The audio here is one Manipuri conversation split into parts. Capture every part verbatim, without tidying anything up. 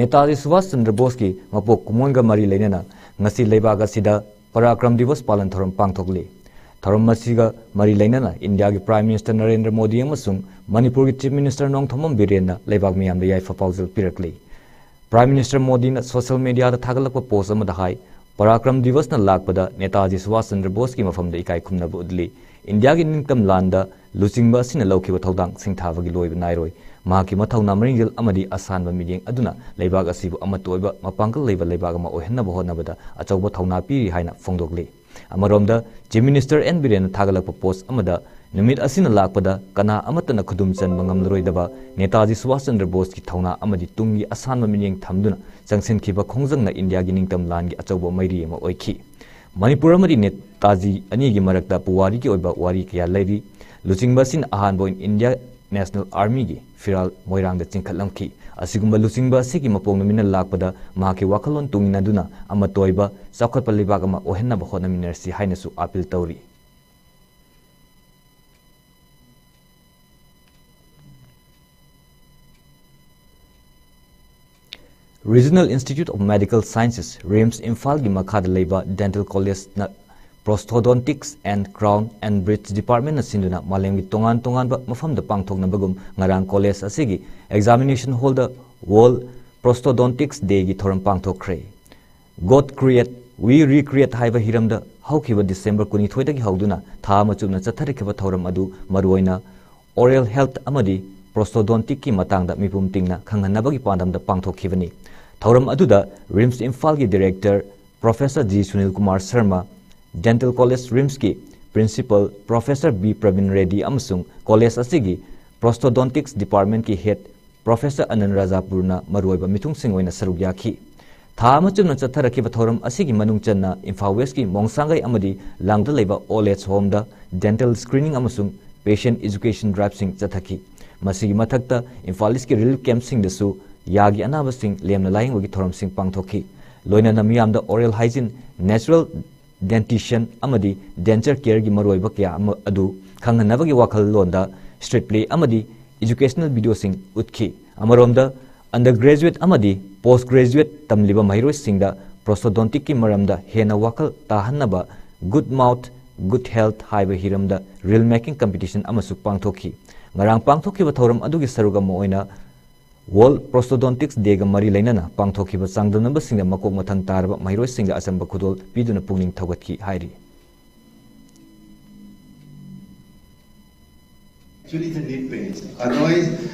ꯅꯦꯇꯥꯖꯤ ꯁꯨꯚꯥꯁ ꯆꯟꯗ꯭ꯔ ꯕꯣꯁꯀꯤ ꯃꯄꯣꯛ ꯀꯨꯝꯑꯣꯟꯒ ꯃꯔꯤ ꯂꯩꯅꯅ ꯉꯁꯤ ꯂꯩꯕꯥꯛ ꯑꯁꯤꯗ ꯄꯔꯥꯀ꯭ꯔꯝ ꯗꯤꯋꯁ ꯄꯥꯂꯟ ꯊꯧꯔꯝ ꯄꯥꯡꯊꯣꯛꯂꯤ꯫ ꯊꯧꯔꯝ ꯑꯁꯤꯒ ꯃꯔꯤ ꯂꯩꯅꯅ ꯏꯟꯗꯤꯌꯥꯒꯤ Prime Minister ꯅꯔꯦꯟꯗ꯭ꯔ ꯃꯣꯗꯤ ꯑꯃꯁꯨꯡ ꯃꯅꯤꯄꯨꯔꯒꯤ Chief Minister ꯅꯣꯡꯊꯣꯝꯕꯝ ꯕꯤꯔꯦꯟꯅ ꯂꯩꯕꯥꯛ ꯃꯤꯌꯥꯝꯗ ꯌꯥꯏꯐ ꯄꯥꯎꯖꯦꯜ ꯄꯤꯔꯛꯂꯤ꯫ Prime Minister ꯃꯣꯗꯤꯅ social media ꯗ ꯊꯥꯒꯠꯂꯛꯄ post ꯑꯃꯗ ꯍꯥꯏ, ꯄꯔꯥꯀ꯭ꯔꯝ ꯗꯤꯋꯁꯅ ꯂꯥꯛꯄꯗ ꯅꯦꯇꯥꯖꯤ ꯁꯨꯚꯥꯁ ꯆꯟꯗ꯭ꯔ ꯕꯣꯁꯀꯤ ꯃꯐꯝꯗ ꯏꯀꯥꯏ ꯈꯨꯝꯅꯕ ꯎꯠꯂꯤ꯫ ꯏꯟꯗꯤꯌꯥꯒꯤ ꯅꯤꯡꯇꯝ ꯂꯥꯟꯗ ꯂꯨꯆꯤꯡꯕ ꯑꯁꯤꯅ ꯂꯧꯈꯤꯕ ꯊꯧꯗꯥꯡ ꯁꯤꯡꯊꯥꯕꯒꯤ ꯂꯣꯏꯕ ꯅꯥꯏꯔꯣꯏ꯫ ꯃꯍꯥꯛꯀꯤ ꯃꯊꯧꯅꯥ ꯃꯔꯤꯡꯖꯦꯜ ꯑꯃꯗꯤ ꯑꯁꯥꯟꯕ ꯃꯤꯠꯌꯦꯡ ꯑꯗꯨꯅ ꯂꯩꯕꯥꯛ ꯑꯁꯤꯕꯨ ꯑꯃꯠꯇ ꯑꯣꯏꯕ ꯃꯄꯥꯡꯒꯜ ꯂꯩꯕ ꯂꯩꯕꯥꯛ ꯑꯃ ꯑꯣꯏꯍꯟꯅꯕ ꯍꯣꯠꯅꯕꯗ ꯑꯆꯧꯕ ꯊꯧꯅꯥ ꯄꯤꯔꯤ ꯍꯥꯏꯅ ꯐꯣꯡꯗꯣꯛꯂꯤ꯫ ꯑꯃꯔꯣꯝꯗ, Chief Minister ꯑꯦꯟ ꯕꯤꯔꯦꯟꯅ ꯊꯥꯒꯠꯂꯛꯄ post ꯑꯃꯗ, ꯅꯨꯃꯤꯠ ꯑꯁꯤꯅ ꯂꯥꯛꯄꯗ ꯀꯅꯥ ꯑꯃꯠꯇꯅ ꯈꯨꯗꯨꯝ ꯆꯟꯕ ꯉꯝꯂꯔꯣꯏꯗꯕ ꯅꯦꯇꯥꯖꯤ ꯁꯨꯚꯥꯁ ꯆꯟꯗ꯭ꯔ ꯕꯣꯁꯀꯤ ꯊꯧꯅꯥ ꯑꯃꯗꯤ ꯇꯨꯡꯒꯤ ꯑꯁꯥꯟꯕ ꯃꯤꯠꯌꯦꯡ ꯊꯝꯗꯨꯅ ꯆꯪꯁꯤꯟꯈꯤꯕ ꯈꯣꯡꯖꯪꯅ ꯏꯟꯗꯤꯌꯥꯒꯤ ꯅꯤꯡꯇꯝ ꯂꯥꯟꯒꯤ ꯑꯆꯧꯕ ꯃꯩꯔꯤ ꯑꯃ ꯑꯣꯏꯈꯤ꯫ ꯃꯅꯤꯄꯨꯔ ꯑꯃꯗꯤ ꯅꯦꯇꯥꯖꯤ ꯑꯅꯤꯒꯤ ꯃꯔꯛꯇ ꯄꯨꯋꯥꯔꯤꯒꯤ ꯑꯣꯏꯕ ꯋꯥꯔꯤ ꯀꯌꯥ ꯂꯩꯔꯤ꯫ ꯂꯨꯆꯤꯡꯕ ꯑꯁꯤꯅ ꯑꯍꯥꯟꯕ ꯑꯣꯏꯅ India National Army ꯒꯤ ꯐꯤꯔꯥꯜ ꯃꯣꯏꯔꯥꯡꯗ ꯆꯤꯡꯈꯠꯂꯝꯈꯤ꯫ ꯑꯁꯤꯒꯨꯝꯕ ꯂꯨꯆꯤꯡꯕ ꯑꯁꯤꯒꯤ ꯃꯄꯣꯛ ꯅꯨꯃꯤꯠꯅ ꯂꯥꯛꯄꯗ ꯃꯍꯥꯛꯀꯤ ꯋꯥꯈꯜꯂꯣꯟ ꯇꯨꯡꯏꯟꯅꯗꯨꯅ ꯑꯃꯠꯇ ꯑꯣꯏꯕ ꯆꯥꯎꯈꯠꯄ ꯂꯩꯕꯥꯛ ꯑꯃ ꯑꯣꯏꯍꯟꯅꯕ ꯍꯣꯠꯅꯃꯤꯟꯅꯔꯁꯤ ꯍꯥꯏꯅꯁꯨ appeal ꯇꯧꯔꯤ꯫ Regional Institute of Medical Sciences, RIMS ꯏꯝꯐꯥꯜꯒꯤ ꯃꯈꯥꯗ ꯂꯩꯕ Dental College ꯅ Prosthodontics and Crown and Bridge Department ꯅ ꯁꯤꯟꯗꯨꯅ ꯃꯥꯂꯦꯝꯒꯤ ꯇꯣꯉꯥꯟ ꯇꯣꯉꯥꯟꯕ ꯃꯐꯝꯗ ꯄꯥꯡꯊꯣꯛꯅꯕꯒꯨꯝ ꯉꯔꯥꯡ college ꯑꯁꯤꯒꯤ examination hall ꯗ World Prosthodontics Day ꯒꯤ ꯊꯧꯔꯝ ꯄꯥꯡꯊꯣꯛꯈ꯭ꯔꯦ꯫ God Create, We Recreate ꯍꯥꯏꯕ ꯍꯤꯔꯝꯗ ꯍꯧꯈꯤꯕ December ꯀꯨꯟꯅꯤꯊꯣꯏꯗꯒꯤ ꯍꯧꯗꯨꯅ ꯊꯥ ꯑꯃ ꯆꯨꯞꯅ ꯆꯠꯊꯔꯛꯈꯤꯕ ꯊꯧꯔꯝ ꯑꯗꯨ ꯃꯔꯨꯑꯣꯏꯅ oral health ꯑꯃꯗꯤ prosthodontic ꯀꯤ ꯃꯇꯥꯡꯗ ꯃꯤꯄꯨꯝ ꯇꯤꯡꯅ ꯈꯪꯍꯟꯅꯕꯒꯤ ꯄꯥꯟꯗꯝꯗ ꯄꯥꯡꯊꯣꯛꯈꯤꯕꯅꯤ꯫ ꯊꯧꯔꯝ ꯑꯗꯨꯗ RIMS ꯏꯝꯐꯥꯜꯒꯤ Director Professor G Sunil Kumar Sharma, Dental College RIMS ꯀꯤ Principal Professor B Praveen ready ꯑꯃꯁꯨꯡ college ꯑꯁꯤꯒꯤ Prosthodontics Department ꯀꯤ Head Professor ꯑꯅꯟ ꯔꯥꯖꯥꯄꯨꯔꯅ ꯃꯔꯨꯑꯣꯏꯕ ꯃꯤꯊꯨꯡꯁꯤꯡ ꯑꯣꯏꯅ ꯁꯔꯨꯛ ꯌꯥꯈꯤ꯫ ꯊꯥ ꯑꯃ ꯆꯨꯞꯅ ꯆꯠꯊꯔꯛꯈꯤꯕ ꯊꯧꯔꯝ ꯑꯁꯤꯒꯤ ꯃꯅꯨꯡ ꯆꯟꯅ ꯏꯝꯐꯥꯜ West ꯀꯤ ꯃꯣꯡꯁꯥꯡꯒꯩ ꯑꯃꯗꯤ ꯂꯥꯡꯗ ꯂꯩꯕ old age home ꯗ dental screening ꯑꯃꯁꯨꯡ patient education drive ꯁꯤꯡ ꯆꯠꯊꯈꯤ꯫ ꯃꯁꯤꯒꯤ ꯃꯊꯛꯇ ꯏꯝꯐꯥꯜ East ꯀꯤ relief camp ꯁꯤꯡꯗꯁꯨ ꯌꯥꯒꯤ ꯑꯅꯥꯕꯁꯤꯡ ꯂꯦꯝꯅ ꯂꯥꯌꯦꯡꯕꯒꯤ ꯊꯧꯔꯝꯁꯤꯡ ꯄꯥꯡꯊꯣꯛꯈꯤ꯫ ꯂꯣꯏꯅꯅ ꯃꯤꯌꯥꯝꯗ oral hygiene, natural dentition ꯑꯃꯗꯤ denture care ꯒꯤ ꯃꯔꯨꯑꯣꯏꯕ ꯀꯌꯥ ꯑꯃ ꯑꯗꯨ ꯈꯪꯍꯟꯅꯕꯒꯤ ꯋꯥꯈꯜꯂꯣꯟꯗ street play ꯑꯃꯗꯤ educational video ꯁꯤꯡ ꯎꯠꯈꯤ꯫ ꯑꯃꯔꯣꯝꯗ, undergraduate ꯑꯃꯗꯤ Post Graduate ꯇꯝꯂꯤꯕ ꯃꯍꯩꯔꯣꯏꯁꯤꯡꯗ prosthodontic ꯀꯤ ꯃꯔꯝꯗ ꯍꯦꯟꯅ ꯋꯥꯈꯜ ꯇꯥꯍꯟꯅꯕ Good Mouth, Good Health ꯍꯥꯏꯕ ꯍꯤꯔꯝꯗ reel making competition ꯑꯃꯁꯨ ꯄꯥꯡꯊꯣꯛꯈꯤ꯫ ꯉꯔꯥꯡ ꯄꯥꯡꯊꯣꯛꯈꯤꯕ ꯊꯧꯔꯝ ꯑꯗꯨꯒꯤ ꯁꯔꯨꯛ ꯑꯃ ꯑꯣꯏꯅ World Prosthodontics Day ꯒ ꯃꯔꯤ ꯂꯩꯅꯅ ꯄꯥꯡꯊꯣꯛꯈꯤꯕ ꯆꯥꯡꯗꯝꯅꯕꯁꯤꯡꯗ ꯃꯀꯣꯛ ꯃꯊꯪ ꯇꯥꯔꯕ ꯃꯍꯩꯔꯣꯏꯁꯤꯡꯗ ꯑꯆꯝꯕ ꯈꯨꯗꯣꯜ ꯄꯤꯗꯨꯅ ꯄꯨꯛꯅꯤꯡ ꯊꯧꯒꯠꯈꯤ ꯍꯥꯏꯔꯤ꯫ Actually, it's a need base. Otherwise,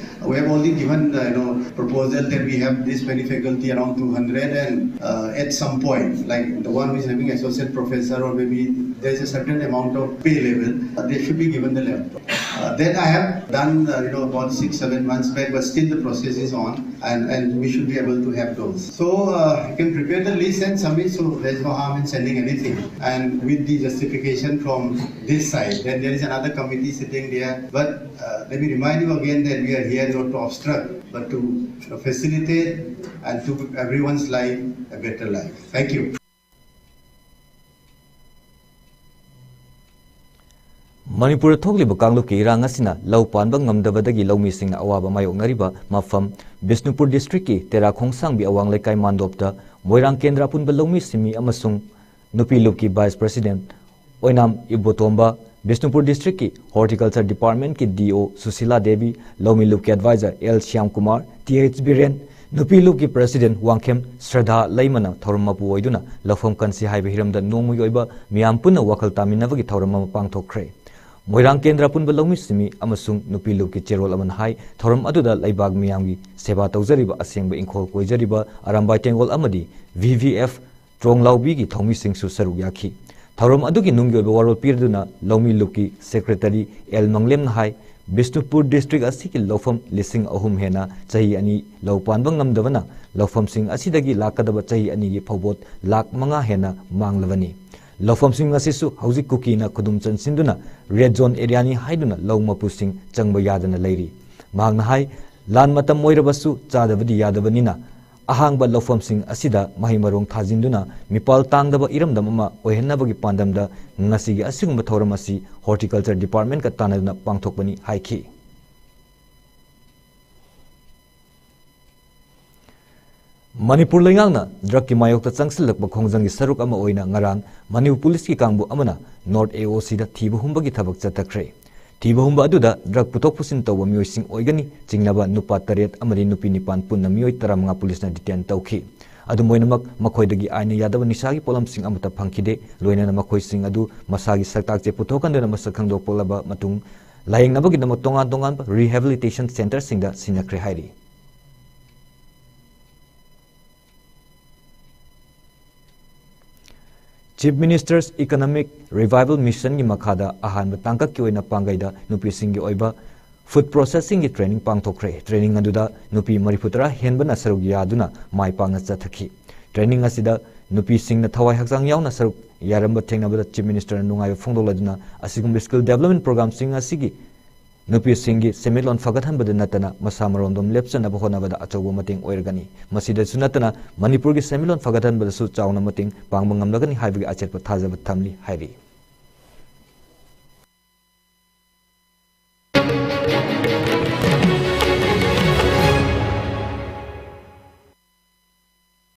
we have only given, uh, you know, proposal that we have this many faculty, around two hundred, and, uh, at some point, like the one who is having associate professor, or maybe there's a certain amount of pay level, uh, they should be given the laptop. Uh, then I have done, uh, you know, about six, seven months back, but still the process is on, and, and we should be able to have those. So, uh, you can prepare the list and submit, so there's no harm in sending anything. And with the justification from this side, then there is another committee sitting there. But, uh, let me remind you again that we are here not to obstruct, but to, uh, facilitate and to everyone's life a better life. Thank you. ꯃꯅꯤꯄꯨꯔꯗ ꯊꯣꯛꯂꯤꯕ ꯀꯥꯡꯂꯨꯞꯀꯤ ꯏꯔꯥꯡ ꯑꯁꯤꯅ ꯂꯧ ꯄꯥꯟꯕ ꯉꯝꯗꯕꯗꯒꯤ ꯂꯧꯃꯤꯁꯤꯡꯅ ꯑꯋꯥꯕ ꯃꯥꯌꯣꯛꯅꯔꯤꯕ ꯃꯐꯝ ꯕꯤꯁꯅꯨꯄꯨꯔ district ꯀꯤ ꯇꯦꯔꯥ ꯈꯣꯡꯁꯥꯡꯕꯤ ꯑꯋꯥꯡ ꯂꯩꯀꯥꯏ ꯃꯥꯟꯗꯣꯞꯇ ꯃꯣꯏꯔꯥꯡ ꯀꯦꯟꯗ꯭ꯔ ꯑꯄꯨꯟꯕ ꯂꯧꯃꯤ ꯁꯤꯟꯃꯤ ꯑꯃꯁꯨꯡ ꯅꯨꯄꯤ ꯂꯨꯞꯀꯤ vice president ꯑꯣꯏꯅꯥꯝ ꯏꯕꯣꯇꯣꯝꯕ, ꯕꯤꯁꯅꯨꯄꯨꯔ district ꯀꯤ horticulture department ꯀꯤ D O ꯁꯨꯁꯤꯂꯥ ꯗꯦꯕꯤ, ꯂꯧꯃꯤ ꯂꯨꯞꯀꯤ advisor L Shyam Kumar, T H Biren, ꯅꯨꯄꯤ ꯂꯨꯞꯀꯤ president ꯋꯥꯡꯈꯦꯝ ꯁ꯭ꯔꯗꯥ ꯂꯩꯃꯅ ꯊꯧꯔꯝ ꯃꯄꯨ ꯑꯣꯏꯗꯨꯅ ꯂꯧꯐꯝ ꯀꯟꯁꯤ ꯍꯥꯏꯕ ꯍꯤꯔꯝꯗ ꯅꯣꯡꯃꯒꯤ ꯑꯣꯏꯕ ꯃꯤꯌꯥꯝ ꯄꯨꯟꯅ ꯋꯥꯈꯜ ꯇꯥꯃꯤꯟꯅꯕꯒꯤ ꯊꯧꯔꯝ ꯑꯃ ꯄꯥꯡꯊꯣꯛꯈ꯭ꯔꯦ꯫ ꯃꯣꯏꯔꯥꯡ ꯀꯦꯟꯗ꯭ꯔ ꯑꯄꯨꯟꯕ ꯂꯧꯃꯤ ꯁꯤꯟꯃꯤ ꯑꯃꯁꯨꯡ ꯅꯨꯄꯤ ꯂꯨꯞꯀꯤ ꯆꯦꯔꯣꯜ ꯑꯃꯅ ꯍꯥꯏ, ꯊꯧꯔꯝ ꯑꯗꯨꯗ ꯂꯩꯕꯥꯛ ꯃꯤꯌꯥꯝꯒꯤ ꯁꯦꯕꯥ ꯇꯧꯖꯔꯤꯕ ꯑꯁꯦꯡꯕ ꯏꯪꯈꯣꯜ ꯀꯣꯏꯖꯔꯤꯕ ꯑꯔꯥꯝꯕꯥꯏ ꯇꯦꯡꯒꯣꯜ ꯑꯃꯗꯤ V V F ꯇ꯭ꯔꯣꯡꯂꯥꯎꯕꯤꯒꯤ ꯊꯧꯃꯤꯁꯤꯡꯁꯨ ꯁꯔꯨꯛ ꯌꯥꯈꯤ꯫ ꯊꯧꯔꯝ ꯑꯗꯨꯒꯤ ꯅꯨꯡꯒꯤ ꯑꯣꯏꯕ ꯋꯥꯔꯣꯜ ꯄꯤꯔꯗꯨꯅ ꯂꯧꯃꯤ ꯂꯨꯞꯀꯤ secretary L ꯃꯪꯂꯦꯝꯅ ꯍꯥꯏ, ꯕꯤꯁꯅꯨꯄꯨꯔ district ꯑꯁꯤꯒꯤ ꯂꯧꯐꯝ ꯂꯤꯁꯤꯡ ꯑꯍꯨꯝ ꯍꯦꯟꯅ ꯆꯍꯤ ꯑꯅꯤ ꯂꯧ ꯄꯥꯟꯕ ꯉꯝꯗꯕꯅ ꯂꯧꯐꯝꯁꯤꯡ ꯑꯁꯤꯗꯒꯤ ꯂꯥꯛꯀꯗꯕ ꯆꯍꯤ ꯑꯅꯤꯒꯤ ꯐꯧꯕꯣꯠ ꯂꯥꯈ ꯃꯉꯥ ꯍꯦꯟꯅ ꯃꯥꯡꯂꯕꯅꯤ꯫ ꯂꯧꯐꯝꯁꯤꯡ ꯑꯁꯤꯁꯨ ꯍꯧꯖꯤꯛ ꯀꯨꯀꯤꯅ ꯈꯨꯗꯨꯝ ꯆꯟꯁꯤꯟꯗꯨꯅ red zone area ꯅꯤ ꯍꯥꯏꯗꯨꯅ ꯂꯧ ꯃꯄꯨꯁꯤꯡ ꯆꯪꯕ ꯌꯥꯗꯅ ꯂꯩꯔꯤ꯫ ꯃꯍꯥꯛꯅ ꯍꯥꯏ, ꯂꯥꯟ ꯃꯇꯝ ꯑꯣꯏꯔꯕꯁꯨ ꯆꯥꯗꯕꯗꯤ ꯌꯥꯗꯕꯅꯤꯅ ꯑꯍꯥꯡꯕ ꯂꯧꯐꯝꯁꯤꯡ ꯑꯁꯤꯗ ꯃꯍꯩ ꯃꯔꯣꯡ ꯊꯥꯖꯤꯟꯗꯨꯅ ꯃꯤꯄꯥꯜ ꯇꯥꯡꯗꯕ ꯏꯔꯝꯗꯝ ꯑꯃ ꯑꯣꯏꯍꯟꯅꯕꯒꯤ ꯄꯥꯟꯗꯝꯗ ꯉꯁꯤꯒꯤ ꯑꯁꯤꯒꯨꯝꯕ ꯊꯧꯔꯝ ꯑꯁꯤ horticulture department ꯀ ꯇꯥꯟꯅꯗꯨꯅ ꯄꯥꯡꯊꯣꯛꯄꯅꯤ ꯍꯥꯏꯈꯤ꯫ ꯃꯅꯤꯄꯨꯔ ꯂꯩꯉꯥꯛꯅ drugꯀꯤ ꯃꯥꯌꯣꯛꯇ ꯆꯪꯁꯤꯜꯂꯛꯄ ꯈꯣꯡꯖꯪꯒꯤ ꯁꯔꯨꯛ ꯑꯃ ꯑꯣꯏꯅ ꯉꯔꯥꯡ ꯃꯅꯤꯄꯨꯔ ꯄꯨꯂꯤꯁꯀꯤ ꯀꯥꯡꯕꯨ ꯑꯃꯅ North AOCꯗ ꯊꯤꯕ ꯍꯨꯝꯕꯒꯤ ꯊꯕꯛ ꯆꯠꯊꯈ꯭ꯔꯦ꯫ ꯊꯤꯕ ꯍꯨꯝꯕ ꯑꯗꯨꯗ drug ꯄꯨꯊꯣꯛ ꯄꯨꯁꯤꯟ ꯇꯧꯕ ꯃꯤꯑꯣꯏꯁꯤꯡ ꯑꯣꯏꯒꯅꯤ ꯆꯤꯡꯅꯕ ꯅꯨꯄꯥ ꯇꯔꯦꯠ ꯑꯃꯗꯤ ꯅꯨꯄꯤ ꯅꯤꯄꯥꯟ ꯄꯨꯟꯅ ꯃꯤꯑꯣꯏ ꯇꯔꯥꯃꯉꯥ ꯄꯨꯂꯤꯁꯅ detain ꯇꯧꯈꯤ꯫ ꯑꯗꯨꯝ ꯑꯣꯏꯅꯃꯛ, ꯃꯈꯣꯏꯗꯒꯤ ꯑꯥꯏꯟꯅ ꯌꯥꯗꯕ ꯅꯤꯁꯥꯒꯤ ꯄꯣꯠꯂꯝꯁꯤꯡ ꯑꯃꯠꯇ ꯐꯪꯈꯤꯗꯦ꯫ ꯂꯣꯏꯅꯅ ꯃꯈꯣꯏꯁꯤꯡ ꯑꯗꯨ ꯃꯁꯥꯒꯤ ꯁꯛꯇꯥꯛꯁꯦ ꯄꯨꯊꯣꯛꯍꯟꯗꯨꯅ ꯃꯁꯛ ꯈꯪꯗꯣꯛꯂꯕ ꯃꯇꯨꯡ ꯂꯥꯌꯦꯡꯅꯕꯒꯤꯗꯃꯛ ꯇꯣꯉꯥꯟ ꯇꯣꯉꯥꯟꯕ rehabilitation centreꯁꯤꯡꯗ ꯁꯤꯟꯅꯈ꯭ꯔꯦ ꯍꯥꯏꯔꯤ꯫ Chief Minister's Economic Revival Missionꯒꯤ ꯃꯈꯥꯗ ꯑꯍꯥꯟꯕ ꯇꯥꯡꯀꯛꯀꯤ ꯑꯣꯏꯅ ꯄꯥꯡꯒꯩꯗ ꯅꯨꯄꯤꯁꯤꯡꯒꯤ ꯑꯣꯏꯕ food processingꯒꯤ training ꯄꯥꯡꯊꯣꯛꯈ꯭ꯔꯦ꯫ Training ꯑꯗꯨꯗ ꯅꯨꯄꯤ ꯃꯔꯤꯐꯨꯇꯔꯥ ꯍꯦꯟꯕꯅ ꯁꯔꯨꯛ ꯌꯥꯗꯨꯅ ꯃꯥꯏ ꯄꯥꯛꯅ ꯆꯠꯊꯈꯤ꯫ Training ꯑꯁꯤꯗ ꯅꯨꯄꯤꯁꯤꯡꯅ ꯊꯋꯥꯏ ꯍꯛꯆꯥꯡ ꯌꯥꯎꯅ ꯁꯔꯨꯛ ꯌꯥꯔꯝꯕ ꯊꯦꯡꯅꯕꯗ Chief Ministerꯅ ꯅꯨꯡꯉꯥꯏꯕ ꯐꯣꯡꯗꯣꯛꯂꯗꯨꯅ ꯑꯁꯤꯒꯨꯝꯕ skill development programꯁꯤꯡ ꯑꯁꯤꯒꯤ ꯅꯨꯄꯤꯁꯤꯡꯒꯤ ꯁꯦꯟꯃꯤꯠꯂꯣꯟ ꯐꯒꯠꯍꯟꯕꯗ ꯅꯠꯇꯅ ꯃꯁꯥ ꯃꯔꯣꯝꯗꯣꯝ ꯂꯦꯞꯆꯅꯕ ꯍꯣꯠꯅꯕꯗ ꯑꯆꯧꯕ ꯃꯇꯦꯡ ꯑꯣꯏꯔꯒꯅꯤ꯫ ꯃꯁꯤꯗꯁꯨ ꯅꯠꯇꯅ ꯃꯅꯤꯄꯨꯔꯒꯤ ꯁꯦꯟꯃꯤꯠꯂꯣꯟ ꯐꯒꯠꯍꯟꯕꯗꯁꯨ ꯆꯥꯎꯅ ꯃꯇꯦꯡ ꯄꯥꯡꯕ ꯉꯝꯂꯒꯅꯤ ꯍꯥꯏꯕꯒꯤ ꯑꯆꯦꯠꯄ ꯊꯥꯖꯕ ꯊꯝꯂꯤ ꯍꯥꯏꯔꯤ꯫